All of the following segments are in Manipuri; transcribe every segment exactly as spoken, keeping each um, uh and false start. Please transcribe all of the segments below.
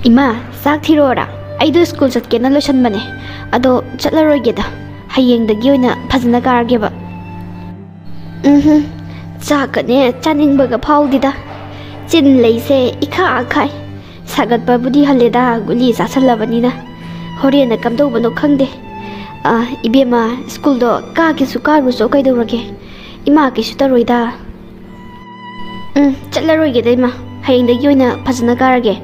ꯏꯃꯥ, ꯆꯥꯛ ꯊꯤꯔꯣꯔꯥ? ꯑꯩꯗꯣ ꯁ꯭ꯀꯨꯜ ꯆꯠꯀꯦꯅ ꯂꯣꯏꯁꯟꯕꯅꯦ, ꯑꯗꯣ ꯆꯠꯂꯔꯣꯏꯒꯦꯗ꯫ ꯍꯌꯦꯡꯗꯒꯤ ꯑꯣꯏꯅ ꯐꯖꯅ ꯀꯥꯔꯒꯦꯕ꯫ ꯎꯝꯍꯨꯝ, ꯆꯥꯛꯀꯅꯦ ꯆꯥꯅꯤꯡꯕꯒ ꯐꯥꯎꯗꯦꯗ꯫ ꯆꯤꯟ ꯂꯩꯁꯦ ꯏꯈꯥ ꯈꯥꯏ꯫ ꯁꯥꯒꯠꯄꯕꯨꯗꯤ ꯍꯜꯂꯦꯗ, ꯒꯨꯂꯤ ꯆꯥꯁꯜꯂꯕꯅꯤꯅ꯫ ꯍꯣꯔꯦꯟꯅ ꯀꯝꯗꯧꯕꯅꯣ ꯈꯪꯗꯦ꯫ ꯑꯥ, ꯏꯕꯦꯝꯃ, ꯁ꯭ꯀꯨꯜꯗꯣ ꯀꯥꯒꯦꯁꯨ ꯀꯥꯔꯨꯆꯣ, ꯀꯩꯗꯧꯔꯒꯦ? ꯏꯃꯥ ꯀꯩꯁꯨ ꯇꯧꯔꯣꯏꯗ꯫ ꯎꯝ, ꯆꯠꯂꯔꯣꯏꯒꯦꯗ ꯏꯃꯥ꯫ ꯍꯌꯦꯡꯗꯒꯤ ꯑꯣꯏꯅ ꯐꯖꯅ ꯀꯥꯔꯒꯦ꯫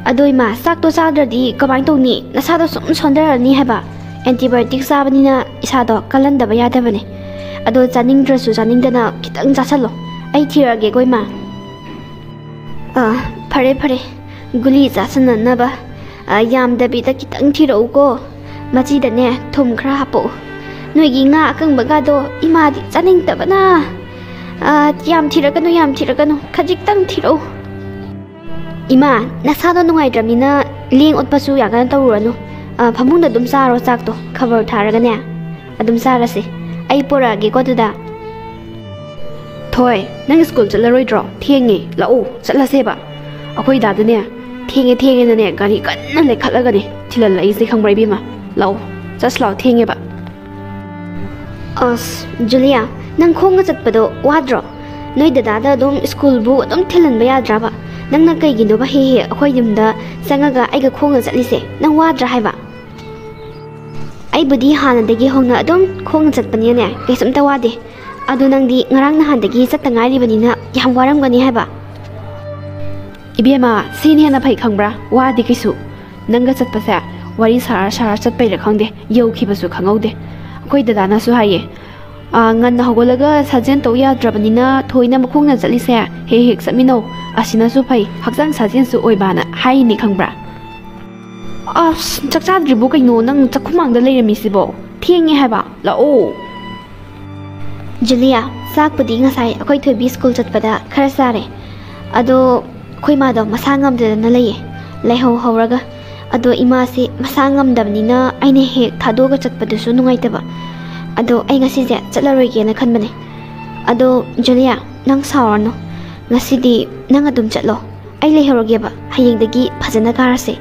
ꯑꯗꯣ ꯏꯃꯥ, ꯆꯥꯛꯇꯣ ꯆꯥꯗ꯭ꯔꯗꯤ ꯀꯃꯥꯏꯅ ꯇꯧꯅꯤ? ꯅꯁꯥꯗꯣ ꯁꯨꯝ ꯁꯣꯟꯊꯔꯅꯤ ꯍꯥꯏꯕ꯫ ꯑꯦꯟꯇꯤꯕꯥꯌꯣꯇꯤꯛ ꯆꯥꯕꯅꯤꯅ ꯏꯁꯥꯗꯣ ꯀꯜꯍꯟꯗꯕ ꯌꯥꯗꯕꯅꯦ꯫ ꯑꯗꯣ ꯆꯥꯅꯤꯡꯗ꯭ꯔꯁꯨ ꯆꯥꯅꯤꯡꯗꯅ ꯈꯤꯇꯪ ꯆꯥꯁꯜꯂꯣ꯫ ꯑꯩ ꯊꯤꯔꯛꯑꯒꯦꯀꯣ ꯏꯃꯥ꯫ ꯑꯥ, ꯐꯔꯦ ꯐꯔꯦ꯫ ꯒꯨꯂꯤ ꯆꯥꯁꯟꯅꯅꯕ, ꯑꯥ, ꯌꯥꯝꯗꯕꯤꯗ ꯈꯤꯇꯪ ꯊꯤꯔꯛꯎꯀꯣ꯫ ꯃꯆꯤꯗꯅꯦ ꯊꯨꯝ ꯈꯔ ꯍꯥꯞꯄꯛꯎ꯫ ꯅꯣꯏꯒꯤ ꯉꯥ ꯑꯀꯪꯕꯒꯗꯣ ꯏꯃꯥꯗꯤ ꯆꯥꯅꯤꯡꯗꯕꯅ꯫ ꯑꯥ, ꯌꯥꯝ ꯊꯤꯔꯛꯀꯅꯨ, ꯌꯥꯝ ꯊꯤꯔꯛꯀꯅꯨ, ꯈꯖꯤꯛꯇꯪ ꯊꯤꯔꯛꯎ꯫ ꯏꯃꯥ, ꯅꯁꯥꯗꯣ ꯅꯨꯡꯉꯥꯏꯇ꯭ꯔꯕꯅꯤꯅ ꯂꯦꯡ ꯑꯣꯠꯄꯁꯨ ꯌꯥꯝ ꯀꯟꯅ ꯇꯧꯔꯨꯔꯅꯨ꯫ ꯑꯥ, ꯐꯃꯨꯡꯗ ꯑꯗꯨꯝ ꯆꯥꯔꯣ ꯆꯥꯛꯇꯣ, ꯈꯕꯔ ꯊꯥꯔꯒꯅꯦ꯫ ꯑꯗꯨꯝ ꯆꯥꯔꯁꯤ꯫ ꯑꯩ ꯄꯣꯔꯛꯑꯒꯦꯀꯣ ꯑꯗꯨꯗ꯫ ꯊꯣꯏ, ꯅꯪ ꯁ꯭ꯀꯨꯜ ꯆꯠꯂꯔꯣꯏꯗ꯭ꯔꯣ? ꯊꯦꯡꯉꯦ, ꯂꯥꯛꯑꯣ, ꯆꯠꯂꯁꯦꯕ꯫ ꯑꯩꯈꯣꯏ ꯗꯥꯗꯅꯦ, ꯊꯦꯡꯉꯦ ꯊꯦꯡꯉꯦꯅꯅꯦ, ꯒꯥꯔꯤ ꯀꯟꯅ ꯂꯩꯈꯠꯂꯒꯅꯦ ꯊꯤꯜꯍꯜꯂꯛꯏꯁꯦ, ꯈꯪꯕ꯭ꯔꯥ ꯏꯕꯦꯝꯃ? ꯂꯥꯛꯑꯣ, ꯆꯠꯁꯤ ꯂꯥꯛꯑꯣ, ꯊꯦꯡꯉꯦꯕ꯫ ꯑꯁ, ꯖꯨꯂꯤꯌꯥ, ꯅꯪ ꯈꯣꯡꯅ ꯆꯠꯄꯗꯣ ꯋꯥꯗ꯭ꯔꯣ? ꯅꯣꯏ ꯗꯗꯥꯗ ꯑꯗꯨꯝ ꯁ꯭ꯀꯨꯜꯕꯨ ꯑꯗꯨꯝ ꯊꯤꯜꯍꯟꯕ ꯌꯥꯗ꯭ꯔꯕ? ꯅꯪꯅ ꯀꯩꯒꯤꯅꯣꯕ ꯍꯦꯛ ꯍꯦꯛ ꯑꯩꯈꯣꯏ ꯌꯨꯝꯗ ꯆꯪꯉꯒ ꯑꯩꯒ ꯈꯣꯡꯅ ꯆꯠꯂꯤꯁꯦ? ꯅꯪ ꯋꯥꯗ꯭ꯔꯥ ꯍꯥꯏꯕ? ꯑꯩꯕꯨꯗꯤ ꯍꯥꯟꯅꯗꯒꯤ ꯍꯧꯅ ꯑꯗꯨꯝ ꯈꯣꯡꯅ ꯆꯠꯄꯅꯤꯅꯅꯦ, ꯀꯩꯁꯨꯝꯇ ꯋꯥꯗꯦ꯫ ꯑꯗꯣ ꯅꯪꯗꯤ ꯉꯔꯥꯡ ꯅꯍꯥꯟꯗꯒꯤ ꯆꯠꯇ ꯉꯥꯏꯔꯤꯕꯅꯤꯅ ꯌꯥꯝ ꯋꯥꯔꯝꯒꯅꯤ ꯍꯥꯏꯕ꯫ ꯏꯕꯦꯝꯃ, ꯁꯤꯅ ꯍꯦꯟꯅ ꯐꯩ ꯈꯪꯕ꯭ꯔꯥ? ꯋꯥꯗꯦ ꯀꯩꯁꯨ꯫ ꯅꯪꯒ ꯆꯠꯄꯁꯦ ꯋꯥꯔꯤ ꯁꯥꯔ ꯁꯥꯔ ꯆꯠꯄꯩꯔ ꯈꯪꯗꯦ, ꯌꯧꯈꯤꯕꯁꯨ ꯈꯪꯍꯧꯗꯦ꯫ ꯑꯩꯈꯣꯏ ꯗꯗꯥꯅꯁꯨ ꯍꯥꯏꯌꯦ, "ꯑꯥ, ꯉꯟꯅ ꯍꯧꯒꯠꯂꯒ ꯁꯥꯖꯦꯜ ꯇꯧ ꯌꯥꯗ꯭ꯔꯕꯅꯤꯅ ꯊꯣꯏꯅ ꯃꯈꯣꯡꯅ ꯆꯠꯂꯤꯁꯦ ꯍꯦꯛ ꯍꯦꯛ ꯆꯠꯃꯤꯟꯅꯧ, ꯑꯁꯤꯅꯁꯨ ꯐꯩ, ꯍꯛꯆꯥꯡ ꯁꯥꯖꯦꯜꯁꯨ ꯑꯣꯏꯕꯅ" ꯍꯥꯏꯔꯤꯅꯤ ꯈꯪꯕ꯭ꯔꯥ? ꯑꯁ, ꯆꯥꯛ ꯆꯥꯗ꯭ꯔꯤꯕꯣ ꯀꯩꯅꯣ? ꯅꯪ ꯆꯥꯛꯈꯨꯃꯥꯡꯗ ꯂꯩꯔꯝꯃꯤꯁꯤꯕꯣ? ꯊꯦꯡꯉꯦ ꯍꯥꯏꯕ, ꯂꯥꯛꯑꯣ꯫ ꯖꯨꯂꯤꯌꯥ, ꯆꯥꯛꯄꯨꯗꯤ ꯉꯁꯥꯏ ꯑꯩꯈꯣꯏ ꯊꯣꯏꯕꯤ ꯁ꯭ꯀꯨꯜ ꯆꯠꯄꯗ ꯈꯔ ꯆꯥꯔꯦ꯫ ꯑꯗꯣ ꯑꯩꯈꯣꯏ ꯃꯥꯗꯣ ꯃꯁꯥ ꯉꯝꯗꯗꯅ ꯂꯩꯌꯦ, ꯂꯩꯍꯧ ꯍꯧꯔꯒ꯫ ꯑꯗꯣ ꯏꯃꯥꯁꯦ ꯃꯁꯥ ꯉꯝꯗꯕꯅꯤꯅ ꯑꯩꯅ ꯍꯦꯛ ꯊꯥꯗꯣꯛꯑꯒ ꯆꯠꯄꯗꯨꯁꯨ ꯅꯨꯡꯉꯥꯏꯇꯕ꯫ ꯑꯗꯣ ꯑꯩ ꯉꯁꯤꯁꯦ ꯆꯠꯂꯔꯣꯏꯒꯦꯅ ꯈꯟꯕꯅꯦ꯫ ꯑꯗꯣ ꯖꯨꯂꯤꯌꯥ, ꯅꯪ ꯁꯥꯎꯔꯅꯨ, ꯉꯁꯤꯗꯤ ꯅꯪ ꯑꯗꯨꯝ ꯆꯠꯂꯣ꯫ ꯑꯩ ꯂꯩꯍꯧꯔꯒꯦꯕ, ꯍꯌꯦꯡꯗꯒꯤ ꯐꯖꯅ ꯀꯥꯔꯁꯦ꯫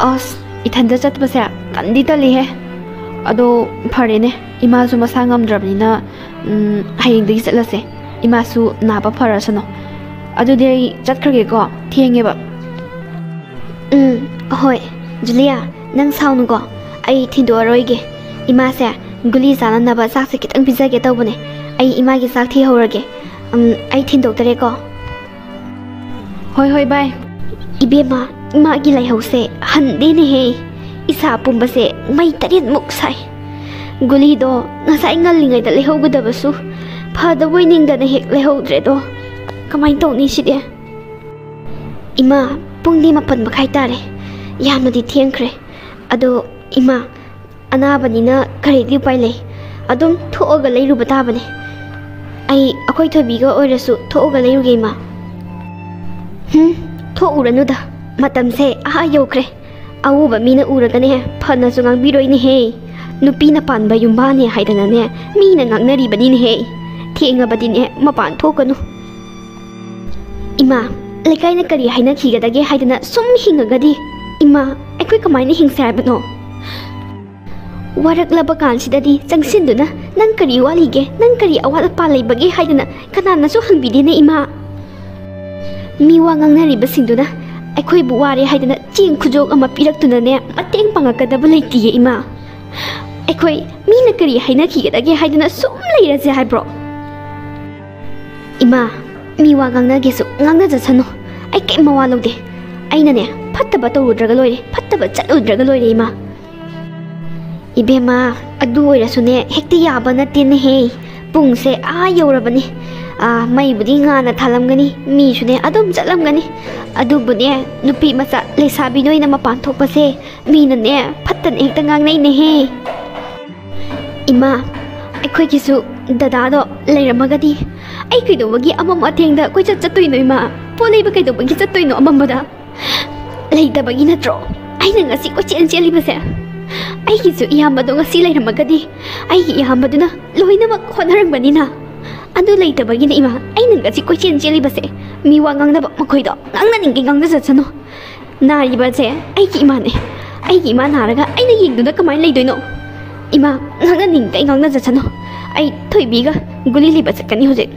ꯑꯁ, ꯏꯊꯟꯗ ꯆꯠꯄꯁꯦ ꯇꯟꯗꯤ ꯇꯜꯂꯤꯍꯦ꯫ ꯑꯗꯣ ꯐꯔꯦꯅꯦ, ꯏꯃꯥꯁꯨ ꯃꯁꯥ ꯉꯝꯗ꯭ꯔꯕꯅꯤꯅ, ꯎꯝ, ꯍꯌꯦꯡꯗꯒꯤ ꯆꯠꯂꯁꯦ꯫ ꯏꯃꯥꯁꯨ ꯅꯥꯕ ꯐꯔꯁꯅꯨ꯫ ꯑꯗꯨꯗꯤ ꯑꯩ ꯆꯠꯈ꯭ꯔꯒꯦꯀꯣ, ꯊꯦꯡꯉꯦꯕ꯫ ꯎꯝ, ꯍꯣꯏ, ꯖꯨꯂꯤꯌꯥ, ꯅꯪ ꯁꯥꯎꯅꯨꯀꯣ, ꯑꯩ ꯊꯤꯟꯗꯣꯛꯑꯔꯣꯏꯒꯦ꯫ ꯏꯃꯥꯁꯦ ꯒꯨꯂꯤ ꯆꯥꯅꯅꯕ ꯆꯥꯛꯁꯦ ꯈꯤꯇꯪ ꯄꯤꯖꯒꯦ ꯇꯧꯕꯅꯦ꯫ ꯑꯩ ꯏꯃꯥꯒꯤ ꯆꯥꯛ ꯊꯤꯍꯧꯔꯒꯦ꯫ ꯎꯝ, ꯑꯩ ꯊꯤꯟꯗꯣꯛꯇꯔꯦꯀꯣ꯫ ꯍꯣꯏ, ꯍꯣꯏ, ꯕꯥꯏ꯫ ꯏꯕꯦꯝꯃ, ꯏꯃꯥꯒꯤ ꯂꯥꯏꯍꯧꯁꯦ ꯍꯟꯗꯦꯅꯦꯍꯦ꯫ ꯏꯁꯥ ꯄꯨꯝꯕꯁꯦ ꯃꯩ ꯇꯔꯦꯠꯃꯨꯛ ꯁꯥꯏ꯫ ꯒꯨꯂꯤꯗꯣ ꯉꯁꯥꯏ ꯉꯜꯂꯤꯉꯩꯗ ꯂꯩꯍꯧꯒꯗꯕꯁꯨ, ꯐꯗꯕꯣꯏ ꯅꯤꯡꯗꯅ ꯍꯦꯛ ꯂꯩꯍꯧꯗ꯭ꯔꯦꯗꯣ꯫ ꯀꯃꯥꯏꯅ ꯇꯧꯅꯤ ꯁꯤꯗꯤ? ꯏꯃꯥ, ꯄꯨꯡꯗꯤ ꯃꯥꯄꯟ ꯃꯈꯥꯏ ꯇꯥꯔꯦ꯫ ꯌꯥꯝꯅꯗꯤ ꯊꯦꯡꯈ꯭ꯔꯦ꯫ ꯑꯗꯣ ꯏꯃꯥ, ꯑꯅꯥꯕꯅꯤꯅ ꯀꯔꯤꯗꯤ ꯎꯄꯥꯏ ꯂꯩ? ꯑꯗꯨꯝ ꯊꯣꯛꯑꯒ ꯂꯩꯔꯨꯕ ꯇꯥꯕꯅꯦ꯫ ꯑꯩ ꯑꯩꯈꯣꯏ ꯊꯣꯏꯕꯤꯒ ꯑꯣꯏꯔꯁꯨ ꯊꯣꯛꯑꯒ ꯂꯩꯔꯨꯒꯦ, ꯏꯃꯥ꯫ ꯍꯨꯝ, ꯊꯣꯛꯎꯔꯅꯨꯗ꯫ ꯃꯇꯝꯁꯦ ꯑꯥ ꯌꯧꯈ꯭ꯔꯦ꯫ ꯑꯎꯕ ꯃꯤꯅ ꯎꯔꯒꯅꯦ, ꯐꯅꯁꯨ ꯉꯥꯡꯕꯤꯔꯣꯏꯅꯦꯍꯦ꯫ ꯅꯨꯄꯤꯅ ꯄꯥꯟꯕ ꯌꯨꯝꯕꯥꯅꯦ ꯍꯥꯏꯗꯅꯅꯦ, ꯃꯤꯅ ꯉꯥꯡꯅꯔꯤꯕꯅꯤꯅꯦꯍꯦ꯫ ꯊꯦꯡꯉꯕꯗꯤꯅꯦ, ꯃꯄꯥꯟ ꯊꯣꯛꯀꯅꯨ꯫ ꯏꯃꯥ, ꯂꯩꯀꯥꯏꯅ ꯀꯔꯤ ꯍꯥꯏꯅꯈꯤꯒꯗꯒꯦ ꯍꯥꯏꯗꯅ ꯁꯨꯝ ꯍꯤꯡꯉꯒꯗꯤ, ꯏꯃꯥ, ꯑꯩꯈꯣꯏ ꯀꯃꯥꯏꯅ ꯍꯤꯡꯁꯦ ꯍꯥꯏꯕꯅꯣ? ꯋꯥꯔꯛꯂꯕ ꯀꯥꯟꯁꯤꯗꯗꯤ ꯆꯪꯁꯤꯟꯗꯨꯅ, "ꯅꯪ ꯀꯔꯤ ꯋꯥꯠꯂꯤꯒꯦ? ꯅꯪ ꯀꯔꯤ ꯑꯋꯥꯠ ꯑꯄꯥ ꯂꯩꯕꯒꯦ?" ꯍꯥꯏꯗꯅ ꯀꯅꯥꯅꯁꯨ ꯍꯪꯕꯤꯗꯦꯅꯦ, ꯏꯃꯥ꯫ ꯃꯤ ꯋꯥ ꯉꯥꯡꯅꯔꯤꯕꯁꯤꯡꯗꯨꯅ ꯑꯩꯈꯣꯏꯕꯨ ꯋꯥꯔꯦ ꯍꯥꯏꯗꯅ ꯆꯦꯡ ꯈꯨꯖꯣꯛ ꯑꯃ ꯄꯤꯔꯛꯇꯨꯅꯅꯦ, ꯃꯇꯦꯡ ꯄꯥꯡꯉꯛꯀꯗꯕ ꯂꯩꯇꯤꯌꯦ, ꯏꯃꯥ꯫ ꯑꯩꯈꯣꯏ ꯃꯤꯅ ꯀꯔꯤ ꯍꯥꯏꯅꯈꯤꯒꯗꯒꯦ ꯍꯥꯏꯗꯅ ꯁꯨꯝ ꯂꯩꯔꯁꯦ ꯍꯥꯏꯕ꯭ꯔꯣ? ꯏꯃꯥ, ꯃꯤ ꯋꯥ ꯉꯥꯡꯅꯒꯦꯁꯨ ꯉꯥꯡꯅꯖꯁꯅꯨ꯫ ꯑꯩ ꯀꯩꯝ ꯃꯋꯥ ꯂꯧꯗꯦ꯫ ꯑꯩꯅꯅꯦ, ꯐꯠꯇꯕ ꯇꯧꯔꯨꯗ꯭ꯔꯒ ꯂꯣꯏꯔꯦ, ꯐꯠꯇꯕ ꯆꯠꯂꯨꯗ꯭ꯔꯒ ꯂꯣꯏꯔꯦ, ꯏꯃꯥ꯫ ꯏꯕꯦꯝꯃ, ꯑꯗꯨ ꯑꯣꯏꯔꯁꯨꯅꯦ, ꯍꯦꯛꯇ ꯌꯥꯕ ꯅꯠꯇꯦꯅꯦꯍꯦ꯫ ꯄꯨꯡꯁꯦ ꯑꯥ ꯌꯧꯔꯕꯅꯤ꯫ ꯑꯥ, ꯃꯩꯕꯨꯗꯤ ꯉꯥꯟꯅ ꯊꯥꯜꯂꯝꯒꯅꯤ, ꯃꯤꯁꯨꯅꯦ ꯑꯗꯨꯝ ꯆꯠꯂꯝꯒꯅꯤ꯫ ꯑꯗꯨꯕꯨꯅꯦ, ꯅꯨꯄꯤ ꯃꯆꯥ ꯂꯩꯁꯥꯕꯤ ꯅꯣꯏꯅ ꯃꯄꯥꯟ ꯊꯣꯛꯄꯁꯦ, ꯃꯤꯅꯅꯦ ꯐꯠꯇꯅ ꯍꯦꯛꯇ ꯉꯥꯡꯅꯩꯅꯦꯍꯦ꯫ ꯏꯃꯥ, ꯑꯩꯈꯣꯏꯒꯤꯁꯨ ꯗꯗꯥꯗꯣ ꯂꯩꯔꯝꯃꯒꯗꯤ꯫ ꯑꯩ ꯀꯩꯗꯧꯕꯒꯤ ꯑꯃꯝ ꯑꯊꯦꯡꯗ ꯀꯣꯏꯆꯠ ꯆꯠꯇꯣꯏꯅꯣ, ꯏꯃꯥ? ꯄꯣꯠ ꯂꯩꯕ ꯀꯩꯗꯧꯕꯒꯤ ꯆꯠꯇꯣꯏꯅꯣ ꯑꯃꯝꯕꯗ? ꯂꯩꯇꯕꯒꯤ ꯅꯠꯇ꯭ꯔꯣ ꯑꯩꯅ ꯉꯁꯤ ꯀꯣꯏꯆꯦꯟ ꯆꯦꯜꯂꯤꯕꯁꯦ? ꯑꯩꯒꯤꯁꯨ ꯏꯌꯥꯝꯕꯗꯣ ꯉꯁꯤ ꯂꯩꯔꯝꯃꯒꯗꯤ, ꯑꯩꯒꯤ ꯏꯌꯥꯝꯕꯗꯨꯅ ꯂꯣꯏꯅꯃꯛ ꯍꯣꯠꯅꯔꯝꯒꯅꯤꯅ꯫ ꯑꯗꯨ ꯂꯩꯇꯕꯒꯤꯅꯦ, ꯏꯃꯥ, ꯑꯩꯅ ꯉꯁꯤ ꯀꯣꯏꯆꯦꯟ ꯆꯦꯜꯂꯤꯕꯁꯦ꯫ ꯃꯤ ꯋꯥ ꯉꯥꯡꯅꯕ ꯃꯈꯣꯏꯗꯣ ꯉꯥꯡꯅꯅꯤꯡꯒꯦ ꯉꯥꯡꯅꯖꯁꯅꯨ꯫ ꯅꯥꯔꯤꯕꯁꯦ ꯑꯩꯒꯤ ꯏꯃꯥꯅꯦ꯫ ꯑꯩꯒꯤ ꯏꯃꯥ ꯅꯥꯔꯒ ꯑꯩꯅ ꯌꯦꯡꯗꯨꯅ ꯀꯃꯥꯏꯅ ꯂꯩꯗꯣꯏꯅꯣ? ꯏꯃꯥ, ꯉꯥꯡꯅꯅꯤꯡꯒꯦ ꯉꯥꯡꯅꯖꯁꯅꯨ꯫ ꯑꯩ ꯊꯣꯏꯕꯤꯒ ꯒꯨꯂꯤ ꯂꯩꯕ ꯆꯠꯀꯅꯤ ꯍꯧꯖꯤꯛ꯫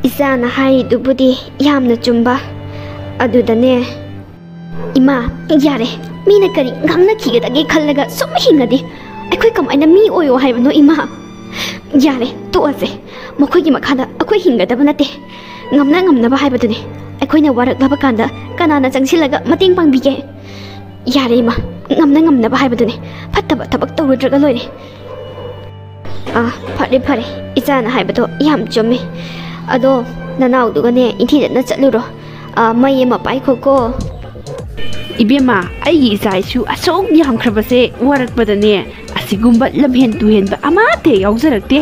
ꯏꯆꯥꯅ ꯍꯥꯏꯔꯤꯗꯨꯕꯨꯗꯤ ꯌꯥꯝꯅ ꯆꯨꯝꯕ꯫ ꯑꯗꯨꯗꯅꯦ, ꯏꯃꯥ, ꯌꯥꯔꯦ꯫ ꯃꯤꯅ ꯀꯔꯤ ꯉꯥꯡꯅꯈꯤꯒꯗꯒꯦ ꯈꯜꯂꯒ ꯁꯨꯝ ꯍꯤꯡꯉꯗꯤ ꯑꯩꯈꯣꯏ ꯀꯃꯥꯏꯅ ꯃꯤ ꯑꯣꯏꯌꯣ ꯍꯥꯏꯕꯅꯣ, ꯏꯃꯥ? ꯌꯥꯔꯦ, ꯇꯣꯛꯑꯁꯦ꯫ ꯃꯈꯣꯏꯒꯤ ꯃꯈꯥꯗ ꯑꯩꯈꯣꯏ ꯍꯤꯡꯒꯗꯕ ꯅꯠꯇꯦ꯫ ꯉꯝꯅ ꯉꯝꯅꯕ ꯍꯥꯏꯕꯗꯨꯅꯤ꯫ ꯑꯩꯈꯣꯏꯅ ꯋꯥꯔꯛꯂꯕ ꯀꯥꯟꯗ ꯀꯅꯥꯅ ꯆꯪꯁꯤꯜꯂꯒ ꯃꯇꯦꯡ ꯄꯥꯡꯕꯤꯒꯦ? ꯌꯥꯔꯦ, ꯏꯃꯥ, ꯉꯝꯅ ꯉꯝꯅꯕ ꯍꯥꯏꯕꯗꯨꯅꯤ꯫ ꯐꯠꯇꯕ ꯊꯕꯛ ꯇꯧꯔꯨꯗ꯭ꯔꯒ ꯂꯣꯏꯔꯦ꯫ ꯑꯥ, ꯐꯔꯦ, ꯐꯔꯦ, ꯏꯆꯥꯅ ꯍꯥꯏꯕꯗꯣ ꯌꯥꯝ ꯆꯨꯝꯃꯦ꯫ ꯑꯗꯣ ꯅꯅꯥꯎꯗꯨꯒꯅꯦ ꯏꯟꯊꯤꯗꯅ ꯆꯠꯂꯨꯔꯣ꯫ ꯑꯥ, ꯃꯩ ꯑꯃ ꯄꯥꯏꯈꯣꯀꯣ꯫ ꯏꯕꯦꯝꯃ, ꯑꯩꯒꯤ ꯏꯆꯥ ꯏꯁꯨ ꯑꯁꯨꯛ ꯌꯥꯝꯈ꯭ꯔꯕꯁꯦ ꯋꯥꯔꯛꯄꯗꯅꯦ ꯑꯁꯤꯒꯨꯝꯕ ꯂꯝꯍꯦꯟ ꯇꯨꯍꯦꯟꯕ ꯑꯃꯠꯇ ꯌꯥꯎꯖꯔꯛꯇꯦ꯫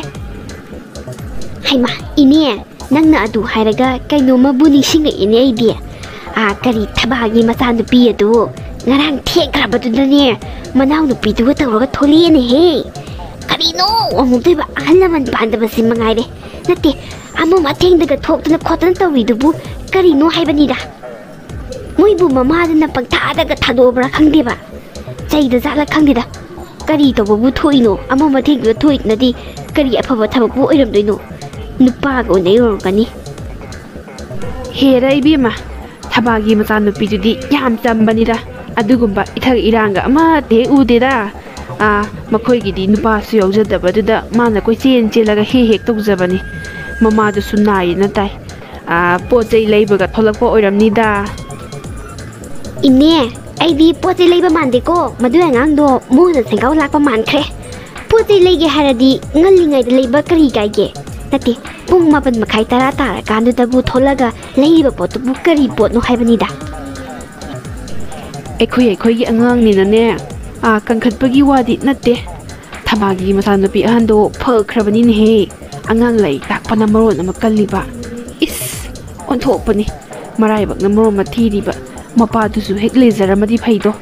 ꯍꯩꯃꯥ, ꯏꯅꯦ, ꯅꯪꯅ ꯑꯗꯨ ꯍꯥꯏꯔꯒ ꯀꯩꯅꯣꯝꯃꯕꯨ ꯅꯤꯡꯁꯤꯡꯉꯛꯏꯅꯦ ꯑꯩꯗꯤ꯫ ꯑꯥ, ꯀꯔꯤ, ꯊꯕꯥꯒꯤ ꯃꯆꯥꯅꯨꯄꯤ ꯑꯗꯨ ꯉꯔꯥꯡ ꯊꯦꯡꯈ꯭ꯔꯕꯗꯨꯗꯅꯦ ꯃꯅꯥꯎꯅꯨꯄꯤꯗꯨꯒ ꯇꯧꯔꯒ ꯊꯣꯛꯂꯛꯑꯦꯅꯦꯍꯦ꯫ ꯀꯔꯤꯅꯣ ꯑꯃꯨꯛꯇꯣꯏꯕ, ꯑꯍꯜ ꯂꯃꯟ ꯄꯥꯟꯗꯕꯁꯤ ꯃꯉꯥꯏꯔꯦ꯫ ꯅꯠꯇꯦ, ꯑꯃ ꯃꯊꯦꯡꯗꯒ ꯊꯣꯛꯇꯅ ꯈꯣꯠꯇꯅ ꯇꯧꯔꯤꯗꯨꯕꯨ ꯀꯔꯤꯅꯣ ꯍꯥꯏꯕꯅꯤꯗ꯫ ꯃꯣꯏꯕꯨ ꯃꯃꯥꯗꯨꯅ ꯄꯪꯊꯥꯗꯒ ꯊꯥꯗꯣꯛꯑꯕ꯭ꯔꯥ ꯈꯪꯗꯦꯕ꯫ ꯆꯩꯗ ꯖꯥꯠꯂ ꯈꯪꯗꯦꯗ꯫ ꯀꯔꯤ ꯇꯧꯕꯕꯨ ꯊꯣꯛꯏꯅꯣ? ꯑꯃ ꯃꯊꯦꯡꯗꯨꯗ ꯊꯣꯛꯏꯗꯨꯅꯗꯤ ꯀꯔꯤ ꯑꯐꯕ ꯊꯕꯛꯄꯨ ꯑꯣꯏꯔꯝꯗꯣꯏꯅꯣ? ꯅꯨꯄꯥꯒ ꯑꯣꯏꯅ ꯌꯧꯔꯝꯒꯅꯤ꯫ ꯍꯦꯔ ꯏꯕꯦꯝꯃ, ꯊꯕꯥꯒꯤ ꯃꯆꯥꯅꯨꯄꯤꯗꯨꯗꯤ ꯌꯥꯝ ꯆꯝꯕꯅꯤꯗ꯫ ꯑꯗꯨꯒꯨꯝꯕ ꯏꯊꯛ ꯏꯔꯥꯡꯒ ꯑꯃꯠꯇ ꯍꯦꯛ ꯎꯗꯦꯗ꯫ ꯑꯥ, ꯃꯈꯣꯏꯒꯤꯗꯤ ꯅꯨꯄꯥꯁꯨ ꯌꯥꯎꯖꯗꯕꯗꯨꯗ ꯃꯥꯅ ꯀꯣꯏꯆꯦꯟ ꯆꯦꯜꯂꯒ ꯍꯦꯛ ꯍꯦꯛ ꯇꯧꯖꯕꯅꯤ꯫ ꯃꯃꯥꯗꯨꯁꯨ ꯅꯥꯏꯌꯦꯅ ꯇꯥꯏ꯫ ꯑꯥ, ꯄꯣꯠ ꯆꯩ ꯂꯩꯕꯒ ꯊꯣꯛꯂꯛꯄ ꯑꯣꯏꯔꯝꯅꯤꯗ꯫ ꯏꯅꯦ, ꯑꯩꯗꯤ ꯄꯣꯠ ꯆꯩ ꯂꯩꯕ ꯃꯥꯟꯗꯦꯀꯣ꯫ ꯃꯗꯨꯏ ꯑꯉꯥꯡꯗꯣ ꯃꯣꯟꯅ ꯁꯦꯡꯒꯥꯎ ꯂꯥꯛꯄ ꯃꯥꯟꯈ꯭ꯔꯦ꯫ ꯄꯣꯠ ꯆꯩ ꯂꯩꯒꯦ ꯍꯥꯏꯔꯗꯤ ꯉꯜꯂꯤꯉꯩꯗ ꯂꯩꯕ ꯀꯔꯤ ꯀꯥꯏꯒꯦ? ꯅꯠꯇꯦ, ꯄꯨꯡ ꯃꯥꯄꯟ ꯃꯈꯥꯏ ꯇꯔꯥ ꯇꯥꯔꯀꯥꯟꯗꯨꯗꯕꯨ ꯊꯣꯛꯂꯒ ꯂꯩꯔꯤꯕ ꯄꯣꯠꯇꯨꯕꯨ ꯀꯔꯤ ꯄꯣꯠꯅꯣ ꯍꯥꯏꯕꯅꯤꯗ꯫ ꯑꯩꯈꯣꯏ ꯑꯩꯈꯣꯏꯒꯤ ꯑꯉꯥꯡꯅꯤꯅꯅꯦ, ꯑꯥ, ꯀꯟꯈꯠꯄꯒꯤ ꯋꯥꯗꯤ ꯅꯠꯇꯦ꯫ ꯊꯕꯥꯒꯤ ꯃꯆꯥꯅꯨꯄꯤ ꯑꯍꯟꯗꯣ ꯐꯈ꯭ꯔꯕꯅꯤꯅꯦꯍꯦ꯫ ꯑꯉꯥꯡ ꯂꯥꯏꯔꯤꯛ ꯇꯥꯛꯄꯅ ꯃꯔꯣꯟ ꯑꯃ ꯀꯜꯂꯤꯕ꯫ ꯏꯁ! ꯑꯣꯟꯊꯣꯛꯄꯅꯤ꯫ ꯃꯔꯥꯏꯕꯛꯅ ꯃꯔꯣꯟ ꯑꯃ ꯊꯤꯔꯤꯕ꯫ ꯃꯄꯥꯗꯨꯁꯨ ꯍꯦꯛ ꯂꯩꯖꯔꯝꯃꯗꯤ ꯐꯩꯗꯣ꯫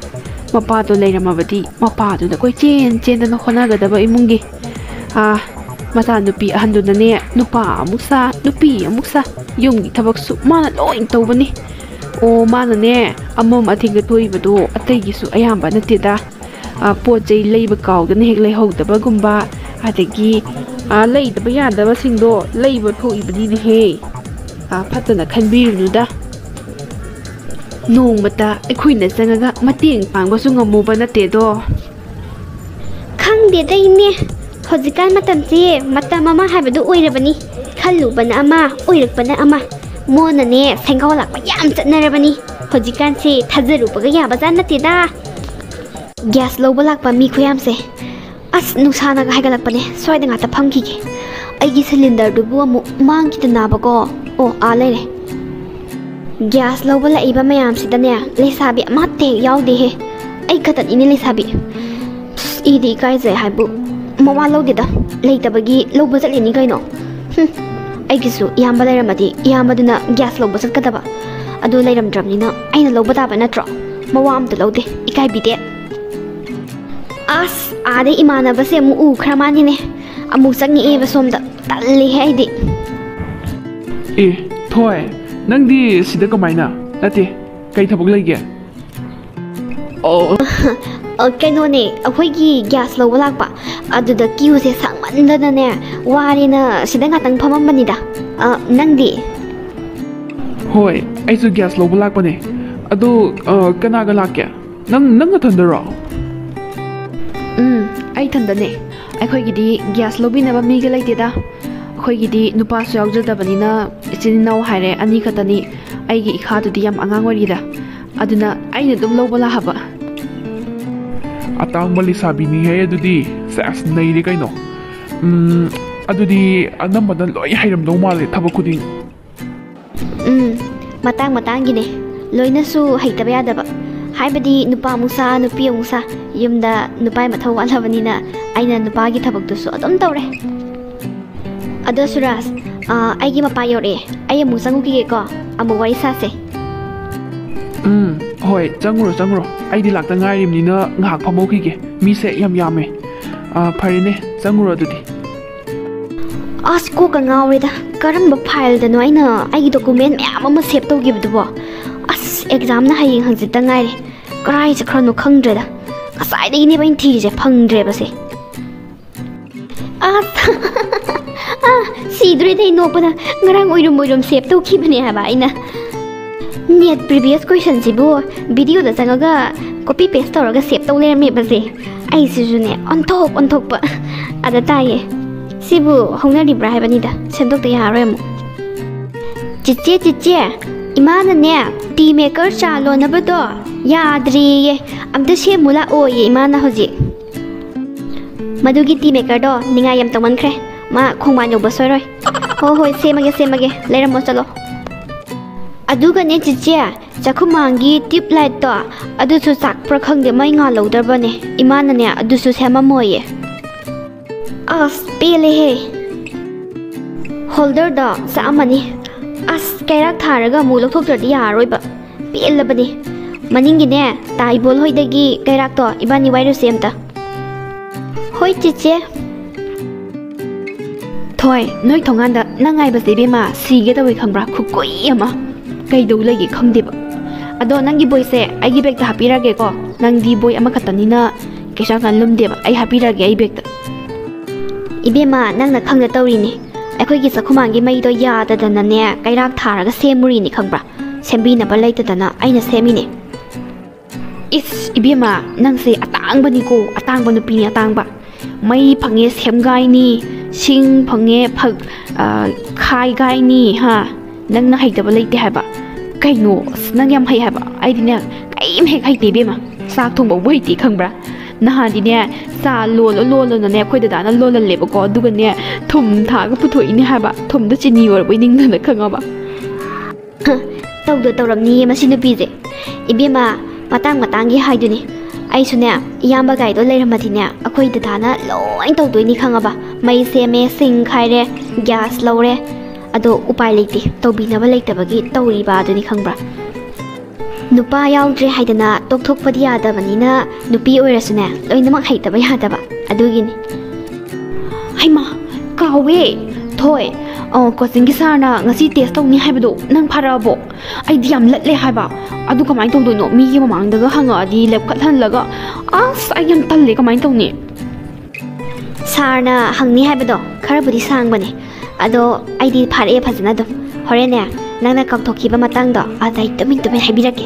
ꯃꯄꯥꯗꯣ ꯂꯩꯔꯝꯃꯕꯗꯤ ꯃꯄꯥꯗꯨꯅ ꯀꯣꯏꯆꯦꯟ ꯆꯦꯟꯗꯅ ꯍꯣꯠꯅꯒꯗꯕ ꯏꯃꯨꯡꯒꯤ꯫ ꯑꯥ, ꯃꯆꯥꯅꯨꯄꯤ ꯑꯍꯟꯗꯨꯅꯅꯦ, ꯅꯨꯄꯥ ꯑꯃꯨꯛ ꯁꯥ, ꯅꯨꯄꯤ ꯑꯃꯨꯛ ꯁꯥ, ꯌꯨꯝꯒꯤ ꯊꯕꯛꯁꯨ ꯃꯥꯅ ꯂꯣꯏ ꯇꯧꯕꯅꯤ꯫ ꯑꯣ, ꯃꯥꯅꯅꯦ, ꯑꯃꯝ ꯑꯊꯦꯡꯗ ꯊꯣꯛꯏꯕꯗꯣ ꯑꯇꯩꯒꯤꯁꯨ ꯑꯌꯥꯝꯕ ꯅꯠꯇꯦꯗ꯫ ꯑ, ꯄꯣꯠ ꯆꯩ ꯂꯩꯕ ꯀꯥꯎꯗꯅ ꯍꯦꯛ ꯂꯩꯍꯧꯗꯕꯒꯨꯝꯕ, ꯑꯗꯒꯤ, ꯑ, ꯂꯩꯗꯕ ꯌꯥꯗꯕꯁꯤꯡꯗꯣ ꯂꯩꯕ ꯊꯣꯛꯏꯕꯅꯤꯅꯦꯍꯦ꯫ ꯑ, ꯐꯠꯇꯅ ꯈꯟꯕꯤꯔꯨꯅꯨꯗ꯫ ꯅꯣꯡꯃꯇ ꯑꯩꯈꯣꯏꯅ ꯆꯪꯉꯒ ꯃꯇꯦꯡ ꯄꯥꯡꯕꯁꯨ ꯉꯝꯃꯨꯕ ꯅꯠꯇꯦꯗꯣ꯫ ꯈꯪꯗꯦꯗ ꯏꯅꯦ, ꯍꯧꯖꯤꯛꯀꯥꯟ ꯃꯇꯝꯁꯦ ꯃꯇꯝ ꯑꯃ ꯍꯥꯏꯕꯗꯨ ꯑꯣꯏꯔꯕꯅꯤ꯫ ꯈꯜꯂꯨꯕꯅ ꯑꯃ, ꯑꯣꯏꯔꯛꯄꯅ ꯑꯃ꯫ ꯃꯣꯟꯅꯅꯦ ꯁꯦꯡꯒꯥꯎ ꯂꯥꯛꯄ ꯌꯥꯝ ꯆꯠꯅꯔꯕꯅꯤ꯫ ꯍꯧꯖꯤꯛꯀꯥꯟꯁꯦ ꯊꯥꯖꯔꯨꯕꯒ ꯌꯥꯕꯖꯥꯠ ꯅꯠꯇꯦꯗ꯫ ꯒ꯭ꯌꯥꯁ ꯂꯧꯕ ꯂꯥꯛꯄ ꯃꯤ ꯈꯨꯌꯥꯝꯁꯦ꯫ ꯑꯁ, ꯅꯨꯡꯁꯥꯅꯒ ꯍꯥꯏꯒꯠꯂꯛꯄꯅꯦ꯫ ꯁ꯭ꯋꯥꯏꯗ ꯉꯥꯛꯇ ꯐꯝꯈꯤꯒꯦ꯫ ꯑꯩꯒꯤ ꯁꯤꯂꯤꯟꯗꯔꯗꯨꯕꯨ ꯑꯃꯨꯛ ꯃꯥꯡꯈꯤꯗꯅꯕꯀꯣ꯫ ꯑꯣ, ꯑꯥ ꯂꯩꯔꯦ꯫ ꯒ꯭ꯌꯥꯁ ꯂꯧꯕ ꯂꯥꯛꯏꯕ ꯃꯌꯥꯝꯁꯤꯗꯅꯦ, ꯂꯩꯁꯥꯕꯤ ꯑꯃꯠꯇ ꯍꯦꯛ ꯌꯥꯎꯗꯦꯍꯦ꯫ ꯑꯩ ꯈꯛꯇꯅꯤꯅꯦ ꯂꯩꯁꯥꯕꯤ꯫ ꯑꯁ, ꯏꯗꯤ ꯏꯀꯥꯏꯖꯩ ꯍꯥꯏꯕꯨ ꯃꯋꯥ ꯂꯧꯗꯦꯗ꯫ ꯂꯩꯇꯕꯒꯤ ꯂꯧꯕ ꯆꯠꯂꯤꯅꯤ ꯀꯩꯅꯣ꯫ ꯍꯨꯝ, ꯑꯩꯒꯤꯁꯨ ꯏꯌꯥꯝꯕ ꯂꯩꯔꯝꯃꯗꯤ ꯏꯌꯥꯝꯕꯗꯨꯅ ꯒ꯭ꯌꯥꯁ ꯂꯧꯕ ꯆꯠꯀꯗꯕ꯫ ꯑꯗꯨ ꯂꯩꯔꯝꯗ꯭ꯔꯕꯅꯤꯅ ꯑꯩꯅ ꯂꯧꯕ ꯇꯥꯕ ꯅꯠꯇ꯭ꯔꯣ? ꯃꯋꯥ ꯑꯝꯇ ꯂꯧꯗꯦ, ꯏꯀꯥꯏꯕꯤꯗꯦ꯫ ꯑꯁ, ꯑꯥꯗ ꯏꯃꯥꯟꯅꯕꯁꯦ ꯑꯃꯨꯛ ꯎꯈ꯭ꯔ ꯃꯥꯅꯤꯅꯦ꯫ ꯑꯃꯨꯛ ꯆꯪꯉꯛꯑꯦꯕ ꯁꯣꯝꯗ꯫ ꯇꯜꯂꯤꯍꯦ ꯑꯩꯗꯤ꯫ ꯑꯦ, ꯊꯣꯏ, ꯅꯪꯗꯤ ꯁꯤꯗ ꯀꯃꯥꯏꯅ? ꯅꯠꯇꯦ, ꯀꯩ ꯊꯕꯛ ꯂꯩꯒꯦ? ꯑꯣ꯫ ꯑ, ꯀꯩꯅꯣꯅꯦ, ꯑꯩꯈꯣꯏꯒꯤ ꯒ꯭ꯌꯥꯁ ꯂꯧꯕ ꯂꯥꯛꯄ꯫ ꯑꯗꯨꯗ ꯀ꯭ꯌꯨꯁꯦ ꯁꯥꯡꯃꯟꯗꯅꯅꯦ, ꯋꯥꯔꯦꯅ ꯁꯤꯗ ꯉꯥꯛꯇꯪ ꯐꯝꯃꯝꯕꯅꯤꯗ꯫ ꯑ, ꯅꯪꯗꯤ? ꯍꯣꯏ, ꯑꯩꯁꯨ ꯒ꯭ꯌꯥꯁ ꯂꯧꯕ ꯂꯥꯛꯄꯅꯦ꯫ ꯑꯗꯣ, ꯑ, ꯀꯅꯥꯒ ꯂꯥꯛꯀꯦ? ꯅꯪ, ꯅꯪ ꯅꯊꯟꯗꯔꯣ? ꯎꯝ, ꯑꯩ ꯏꯊꯟꯗꯅꯦ꯫ ꯑꯩꯈꯣꯏꯒꯤꯗꯤ ꯒ꯭ꯌꯥꯁ ꯂꯧꯕꯤꯅꯕ ꯃꯤꯒ ꯂꯩꯇꯦꯗ꯫ ꯑꯩꯈꯣꯏꯒꯤꯗꯤ ꯅꯨꯄꯥꯁꯨ ꯌꯥꯎꯖꯗꯕꯅꯤꯅ ꯏꯆꯤꯟ ꯏꯅꯥꯎ ꯍꯥꯏꯔꯦ ꯑꯅꯤ ꯈꯛꯇꯅꯤ꯫ ꯑꯩꯒꯤ ꯏꯈꯥꯗꯨꯗꯤ ꯌꯥꯝ ꯑꯉꯥꯡ ꯑꯣꯏꯔꯤꯗ꯫ ꯑꯗꯨꯅ ꯑꯩꯅ ꯑꯗꯨꯝ ꯂꯧꯕ ꯂꯥꯛꯑꯕ꯫ ꯑꯇꯥꯡꯕ ꯂꯩꯁꯥꯕꯤꯅꯤꯍꯦ ꯑꯗꯨꯗꯤ꯫ ꯁꯦꯁ, ꯅꯩꯔꯦ ꯀꯩꯅꯣ꯫ ꯎꯝ, ꯑꯗꯨꯗꯤ ꯑꯅꯝꯕꯅ ꯂꯣꯏ ꯍꯩꯔꯝꯗꯧ ꯃꯥꯜꯂꯦ ꯊꯕꯛ ꯈꯨꯗꯤꯡ꯫ ꯎꯝ, ꯃꯇꯥꯡ ꯃꯇꯥꯡꯒꯤꯅꯦ꯫ ꯂꯣꯏꯅꯁꯨ ꯍꯩꯇꯕ ꯌꯥꯗꯕ꯫ ꯍꯥꯏꯕꯗꯤ ꯅꯨꯄꯥ ꯑꯃꯨꯛ ꯁꯥ, ꯅꯨꯄꯤ ꯑꯃꯨꯛ ꯁꯥ꯫ ꯌꯨꯝꯗ ꯅꯨꯄꯥꯒꯤ ꯃꯊꯧ ꯋꯥꯠꯂꯕꯅꯤꯅ ꯑꯩꯅ ꯅꯨꯄꯥꯒꯤ ꯊꯕꯛꯇꯨꯁꯨ ꯑꯗꯨꯝ ꯇꯧꯔꯦ꯫ ꯑꯗꯣ ꯁꯨꯔꯥꯖ, ꯑ, ꯑꯩꯒꯤ ꯃꯄꯥ ꯌꯧꯔꯛꯑꯦ꯫ ꯑꯩ ꯑꯃꯨꯛ ꯆꯪꯉꯨꯈꯤꯒꯦꯀꯣ꯫ ꯑꯃꯨꯛ ꯋꯥꯔꯤ ꯁꯥꯁꯦ꯫ ꯎꯝ, ꯍꯣꯏ, ꯆꯪꯉꯨꯔꯣ, ꯆꯪꯉꯨꯔꯣ꯫ ꯑꯩꯗꯤ ꯂꯥꯛꯇ ꯉꯥꯏꯔꯤꯕꯅꯤꯅ ꯉꯥꯏꯍꯥꯛ ꯐꯝꯍꯧꯈꯤꯒꯦ꯫ ꯃꯤꯁꯦ ꯌꯥꯝ ꯌꯥꯝꯃꯦ꯫ ꯑ, ꯐꯔꯦꯅꯦ, ꯆꯪꯉꯨꯔꯣ ꯑꯗꯨꯗꯤ꯫ ꯑꯁ, ꯀꯣꯛꯀ ꯉꯥꯎꯔꯦꯗ꯫ ꯀꯔꯝꯕ ꯐꯥꯏꯜꯗꯅꯣ ꯑꯩꯅ ꯑꯩꯒꯤ ꯗꯣꯀꯨꯃꯦꯟ ꯃꯌꯥꯝ ꯑꯃ ꯁꯦꯞ ꯇꯧꯈꯤꯕꯗꯨꯕꯣ? ꯑꯁ, ꯑꯦꯛꯖꯥꯝꯅ ꯍꯌꯦꯡ ꯍꯪꯆꯤꯠꯇ ꯉꯥꯏꯔꯦ꯫ ꯀꯔꯥꯏ ꯆꯠꯈ꯭ꯔꯅꯣ ꯈꯪꯗ꯭ꯔꯦꯗ꯫ ꯉꯁꯥꯏꯗꯒꯤꯅꯦꯕ ꯑꯩꯅ ꯊꯤꯔꯤꯁꯦ, ꯐꯪꯗ꯭ꯔꯦꯕꯁꯦ꯫ ꯑꯁ, ꯑꯥ, ꯁꯤꯗ꯭ꯔꯦꯗ ꯑꯩ ꯅꯣꯛꯄꯗ꯫ ꯉꯔꯥꯡ ꯑꯣꯏꯔꯨꯝ ꯑꯣꯏꯔꯨꯝ ꯁꯦꯞ ꯇꯧꯈꯤꯕꯅꯦ ꯍꯥꯏꯕ ꯑꯩꯅ꯫ ꯅꯦꯠ ꯄ꯭ꯔꯤꯚꯤꯌꯁ ꯀꯣꯏꯁꯟꯁꯤꯕꯨ ꯚꯤꯗꯤꯑꯣꯗ ꯆꯪꯉꯒ ꯀꯣꯄꯤ ꯄꯦꯁ ꯇꯧꯔꯒ ꯁꯦꯞ ꯇꯧ ꯂꯩꯔꯝꯃꯦꯕꯁꯦ꯫ ꯑꯩꯁꯤꯁꯨꯅꯦ, ꯑꯣꯟꯊꯣꯛ ꯑꯣꯟꯊꯣꯛꯄ꯫ ꯑꯗ ꯇꯥꯏꯌꯦ꯫ ꯁꯤꯕꯨ ꯍꯧꯅꯔꯤꯕ꯭ꯔꯥ ꯍꯥꯏꯕꯅꯤꯗ, ꯁꯦꯝꯗꯣꯛꯇ ꯌꯥꯔꯣꯏ ꯑꯃꯨꯛ꯫ ꯆꯤꯆꯦ, ꯆꯤꯆꯦ, ꯏꯃꯥꯅꯅꯦ, ꯇꯤ ꯃꯦꯀꯔ ꯆꯥ ꯂꯣꯟꯅꯕꯗꯣ ꯌꯥꯗ꯭ꯔꯦꯌꯦ꯫ ꯑꯝꯇ ꯁꯦꯝꯃꯨ ꯂꯥꯛꯑꯣꯌꯦ ꯏꯃꯥꯅ ꯍꯧꯖꯤꯛ꯫ ꯃꯗꯨꯒꯤ ꯇꯤ ꯃꯦꯀꯔꯗꯣ ꯅꯤꯡꯉꯥꯏ ꯌꯥꯝ ꯇꯧꯃꯟꯈ꯭ꯔꯦ꯫ ꯃꯥ ꯈꯣꯡꯕꯥꯟ ꯌꯧꯕ ꯁꯣꯏꯔꯣꯏ꯫ ꯍꯣꯏ, ꯍꯣꯏ, ꯁꯦꯝꯃꯒꯦ, ꯁꯦꯝꯃꯒꯦ꯫ ꯂꯩꯔꯝꯃꯣ, ꯆꯠꯂꯣ꯫ ꯑꯗꯨꯒꯅꯦ ꯆꯤꯆꯦ, ꯆꯥꯛꯈꯨꯝꯃꯥꯡꯒꯤ ꯇ꯭ꯌꯨꯕ ꯂꯥꯏꯠꯇꯣ, ꯑꯗꯨꯁꯨ ꯆꯥꯛꯄ꯭ꯔꯥ ꯈꯪꯗꯦ, ꯃꯩ ꯉꯥꯜꯍꯧꯗ꯭ꯔꯕꯅꯦ꯫ ꯏꯃꯥꯅꯅꯦ, ꯑꯗꯨꯁꯨ ꯁꯦꯝꯃꯝꯃꯣꯏꯌꯦ꯫ ꯑꯁ, ꯄꯦꯜꯂꯦꯍꯦ꯫ ꯍꯣꯜꯗꯔꯗꯣ ꯆꯥꯛꯑꯝꯃꯅꯤ꯫ ꯑꯁ, ꯀꯩꯔꯥꯛ ꯊꯥꯔꯒ ꯑꯃꯨꯛ ꯂꯧꯊꯣꯛꯇ꯭ꯔꯗꯤ ꯌꯥꯔꯔꯣꯏꯕ꯫ ꯄꯦꯜꯂꯕꯅꯤ꯫ ꯃꯅꯤꯡꯒꯤꯅꯦ, ꯇꯥ ꯏꯕꯣꯜ ꯍꯣꯏꯗꯒꯤ ꯀꯩꯔꯥꯛꯇꯣ ꯏꯕꯥꯅꯤ ꯋꯥꯏꯔꯨꯁꯦ ꯑꯝꯇ꯫ ꯍꯣꯏ, ꯆꯤꯆꯦ꯫ ꯊꯣꯏ, ꯅꯣꯏ ꯊꯣꯡꯒꯥꯟꯗ ꯅꯪ ꯉꯥꯏꯕꯁꯦ ꯏꯕꯦꯝꯃ ꯁꯤꯒꯦ ꯇꯧꯋꯦ ꯈꯪꯕ꯭ꯔꯥ? ꯈꯨꯀꯨꯏ ꯑꯃ꯫ ꯀꯩꯗꯧ ꯂꯩꯒꯦ ꯈꯪꯗꯦꯕ꯫ ꯑꯗꯣ ꯅꯪꯒꯤ ꯕꯣꯏꯁꯦ ꯑꯩꯒꯤ ꯕꯦꯛꯇ ꯍꯥꯞꯄꯤꯔꯒꯦꯀꯣ꯫ ꯅꯪꯗꯤ ꯕꯣꯏ ꯑꯃꯈꯛꯇꯅꯤꯅ ꯀꯩꯁꯨ ꯌꯥꯝ ꯀꯟꯅ ꯂꯨꯝꯗꯦꯕ꯫ ꯑꯩ ꯍꯥꯞꯄꯤꯔꯒꯦ ꯑꯩ ꯕꯦꯛꯇ꯫ ꯏꯕꯦꯝꯃ, ꯅꯪꯅ ꯈꯪꯗ ꯇꯧꯔꯤꯅꯤ꯫ ꯑꯩꯈꯣꯏꯒꯤ ꯆꯥꯛꯈꯨꯃꯥꯡꯒꯤ ꯃꯩꯗꯣ ꯌꯥꯗꯗꯅꯅꯦ, ꯀꯩꯔꯥꯛ ꯊꯥꯔꯒ ꯁꯦꯝꯃꯨꯔꯤꯅꯤ ꯈꯪꯕ꯭ꯔꯥ? ꯁꯦꯝꯕꯤꯅꯕ ꯂꯩꯇꯗꯅ ꯑꯩꯅ ꯁꯦꯝꯃꯤꯅꯦ꯫ ꯏꯁ, ꯏꯕꯦꯝꯃ, ꯅꯪꯁꯦ ꯑꯇꯥꯡꯕꯅꯤꯀꯣ, ꯑꯇꯥꯡꯕ ꯅꯨꯄꯤꯅꯤ, ꯑꯇꯥꯡꯕ꯫ ꯃꯩ ꯐꯪꯉꯦ ꯁꯦꯝꯒꯥꯏꯅꯤ, ꯁꯤꯡ ꯐꯪꯉꯦ ꯐꯛ-, ꯑ, ꯈꯥꯏꯒꯥꯏꯅꯤ, ꯍꯥ? ꯅꯪꯅ ꯍꯩꯇꯕ ꯂꯩꯇꯦ ꯍꯥꯏꯕ꯫ ꯀꯩꯅꯣ, ꯑꯁ, ꯅꯪ ꯌꯥꯝ ꯍꯩ ꯍꯥꯏꯕ꯫ ꯑꯩꯗꯤꯅꯦ, ꯀꯔꯤꯝ ꯍꯦꯛ ꯍꯩꯇꯦ ꯏꯕꯦꯝꯃ꯫ ꯆꯥꯛ ꯊꯣꯡꯕꯕꯨ ꯍꯩꯇꯦ ꯈꯪꯕ꯭ꯔꯥ? ꯅꯍꯥꯟꯗꯤꯅꯦ, ꯆꯥ ꯂꯣꯜꯂ ꯂꯣꯜꯂꯅꯅꯦ ꯑꯩꯈꯣꯏ ꯗꯗꯥꯅ ꯂꯣꯜꯍꯜꯂꯦꯕꯀꯣ, ꯑꯗꯨꯒꯅꯦ, ꯊꯨꯝ ꯊꯥꯛꯑꯒ ꯄꯨꯊꯣꯛꯏꯅꯦ ꯍꯥꯏꯕ꯫ ꯊꯨꯝꯗ ꯆꯤꯅꯤ ꯑꯣꯏꯔꯕꯣꯏ ꯅꯤꯡꯗꯅ, ꯈꯪꯉꯕ? ꯍ, ꯇꯧꯗ ꯇꯧꯔꯝꯅꯤꯌꯦ ꯃꯁꯤ ꯅꯨꯄꯤꯁꯦ꯫ ꯏꯕꯦꯝꯃ, ꯃꯇꯥꯡ ꯃꯇꯥꯡꯒꯤ ꯍꯥꯏꯗꯨꯅꯤ꯫ ꯑꯩꯁꯨꯅꯦ, ꯏꯌꯥꯝꯕ ꯒꯥꯏꯗꯣ ꯂꯩꯔꯝꯃꯗꯤꯅꯦ, ꯑꯩꯈꯣꯏ ꯗꯗꯥꯅ ꯂꯣꯏ ꯇꯧꯗꯣꯏꯅꯤ ꯈꯪꯉꯕ꯫ ꯃꯩ ꯁꯦꯝꯃꯦ, ꯁꯤꯡ ꯈꯥꯏꯔꯦ, ꯒ꯭ꯌꯥꯁ ꯂꯧꯔꯦ꯫ ꯑꯗꯣ ꯎꯄꯥꯏ ꯂꯩꯇꯦ, ꯇꯧꯕꯤꯅꯕ ꯂꯩꯇꯕꯒꯤ ꯇꯧꯔꯤꯕ ꯑꯗꯨꯅꯤ ꯈꯪꯕ꯭ꯔꯥ? ꯅꯨꯄꯥ ꯌꯥꯎꯗ꯭ꯔꯦ ꯍꯥꯏꯗꯅ ꯇꯣꯛꯊꯣꯛꯄꯗꯤ ꯌꯥꯗꯕꯅꯤꯅ, ꯅꯨꯄꯤ ꯑꯣꯏꯔꯁꯨꯅꯦ, ꯂꯣꯏꯅꯃꯛ ꯍꯩꯇꯕ ꯌꯥꯗꯕ ꯑꯗꯨꯒꯤꯅꯤ꯫ ꯍꯩꯃꯥ, ꯀꯥꯎꯋꯦ꯫ ꯍꯣꯏ, ꯑ, ꯀꯣꯆꯤꯡꯒꯤ ꯁꯥꯔꯅ ꯉꯁꯤ ꯇꯦꯁ ꯇꯧꯅꯤ ꯍꯥꯏꯕꯗꯣ ꯅꯪ ꯐꯥꯔꯛꯑꯕꯣ? ꯑꯩꯗꯤ ꯌꯥꯝ ꯂꯠꯂꯦ ꯍꯥꯏꯕ꯫ ꯑꯗꯨ ꯀꯃꯥꯏꯅ ꯇꯧꯗꯣꯏꯅꯣ? ꯃꯤꯒꯤ ꯃꯃꯥꯡꯗꯒ ꯍꯪꯉꯛꯑꯗꯤ ꯂꯦꯞꯈꯠꯍꯜꯂꯒ, ꯑꯁ, ꯑꯩ ꯌꯥꯝ ꯇꯜꯂꯦ꯫ ꯀꯃꯥꯏꯅ ꯇꯧꯅꯤ? ꯁꯥꯔꯅ ꯍꯪꯅꯤ ꯍꯥꯏꯕꯗꯣ ꯈꯔꯕꯨꯗꯤ ꯁꯥꯡꯕꯅꯦ, ꯑꯗꯣ ꯑꯩꯗꯤ ꯐꯥꯔꯛꯑꯦ ꯐꯖꯅ ꯑꯗꯨꯝ꯫ ꯍꯣꯔꯦꯟꯅꯦ, ꯅꯪꯅ ꯀꯥꯎꯊꯣꯛꯈꯤꯕ ꯃꯇꯥꯡꯗꯣ ꯑꯗꯩ ꯇꯨꯃꯤꯟ ꯇꯨꯃꯤꯟ ꯍꯥꯏꯕꯤꯔꯛꯀꯦ꯫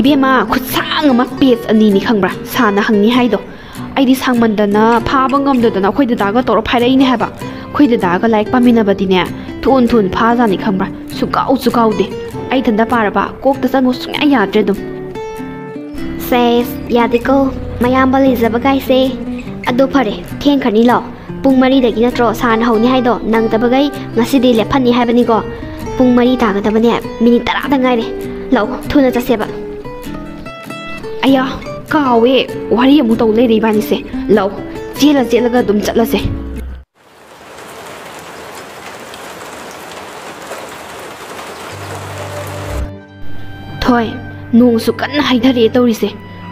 ꯏꯕꯦꯝꯃ, ꯈꯨꯠꯁꯥꯡ ꯑꯃ ꯄꯦꯖ ꯑꯅꯤꯅꯤ ꯈꯪꯕ꯭ꯔꯥ ꯁꯥꯔꯅ ꯍꯪꯅꯤ ꯍꯥꯏꯗꯣ꯫ ꯑꯩꯗꯤ ꯁꯥꯡꯃꯟꯗꯅ ꯐꯥꯕ ꯉꯝꯗꯗꯅ ꯑꯩꯈꯣꯏ ꯗꯗꯥꯒ ꯇꯧꯔ ꯐꯥꯏꯔꯛꯏꯅꯦ ꯍꯥꯏꯕ꯫ ꯑꯩꯈꯣꯏ ꯗꯗꯥꯒ ꯂꯥꯏꯔꯤꯛ ꯄꯥꯃꯤꯟꯅꯕꯗꯤꯅꯦ, ꯊꯨꯅ ꯊꯨꯅ ꯐꯥꯖꯥꯅꯤ ꯈꯪꯕ꯭ꯔꯥ? ꯁꯨꯀꯥꯎꯁꯨ ꯀꯥꯎꯗꯦ꯫ ꯑꯩ ꯏꯊꯟꯇ ꯄꯥꯔꯕ ꯀꯣꯛꯇ ꯆꯪꯉꯨ ꯁꯨꯡꯌꯥ ꯌꯥꯗ꯭ꯔꯦ ꯑꯗꯨꯝ꯫ ꯁꯦꯁ, ꯌꯥꯗꯦꯀꯣ꯫ ꯃꯌꯥꯝꯕ ꯂꯩꯖꯕ ꯀꯥꯏꯁꯦ꯫ ꯑꯗꯣ ꯐꯔꯦ, ꯊꯦꯡꯈ꯭ꯔꯅꯤ ꯂꯥꯛꯑꯣ꯫ ꯄꯨꯡ ꯃꯔꯤꯗꯒꯤ ꯅꯠꯇ꯭ꯔꯣ ꯁꯥꯔꯅ ꯍꯧꯅꯤ ꯍꯥꯏꯗꯣ? ꯅꯪꯗꯕꯈꯩ ꯉꯁꯤꯗꯤ ꯂꯦꯞꯍꯟꯅꯤ ꯍꯥꯏꯕꯅꯤꯀꯣ꯫ ꯄꯨꯡ ꯃꯔꯤ ꯇꯥꯒꯗꯕꯅꯦ, ꯃꯤꯅꯤꯠ ꯇꯔꯥꯗ ꯉꯥꯏꯔꯦ꯫ ꯂꯥꯛꯑꯣ, ꯊꯨꯅ ꯆꯠꯁꯦꯕ꯫ ꯑꯌꯥ, ꯀꯥꯎꯋꯦ꯫ ꯋꯥꯔꯤ ꯑꯃꯨꯛ ꯇꯧ ꯂꯩꯔꯦ ꯏꯕꯥꯅꯤꯁꯦ꯫ ꯂꯥꯛꯑꯣ, ꯆꯦꯜꯂ ꯆꯦꯜꯂꯒ ꯑꯗꯨꯝ ꯆꯠꯂꯁꯦ꯫ ꯊꯣꯏ, ꯅꯣꯡꯁꯨ ꯀꯟꯅ ꯍꯩꯊꯔꯛꯑꯦ ꯇꯧꯔꯤꯁꯦ꯫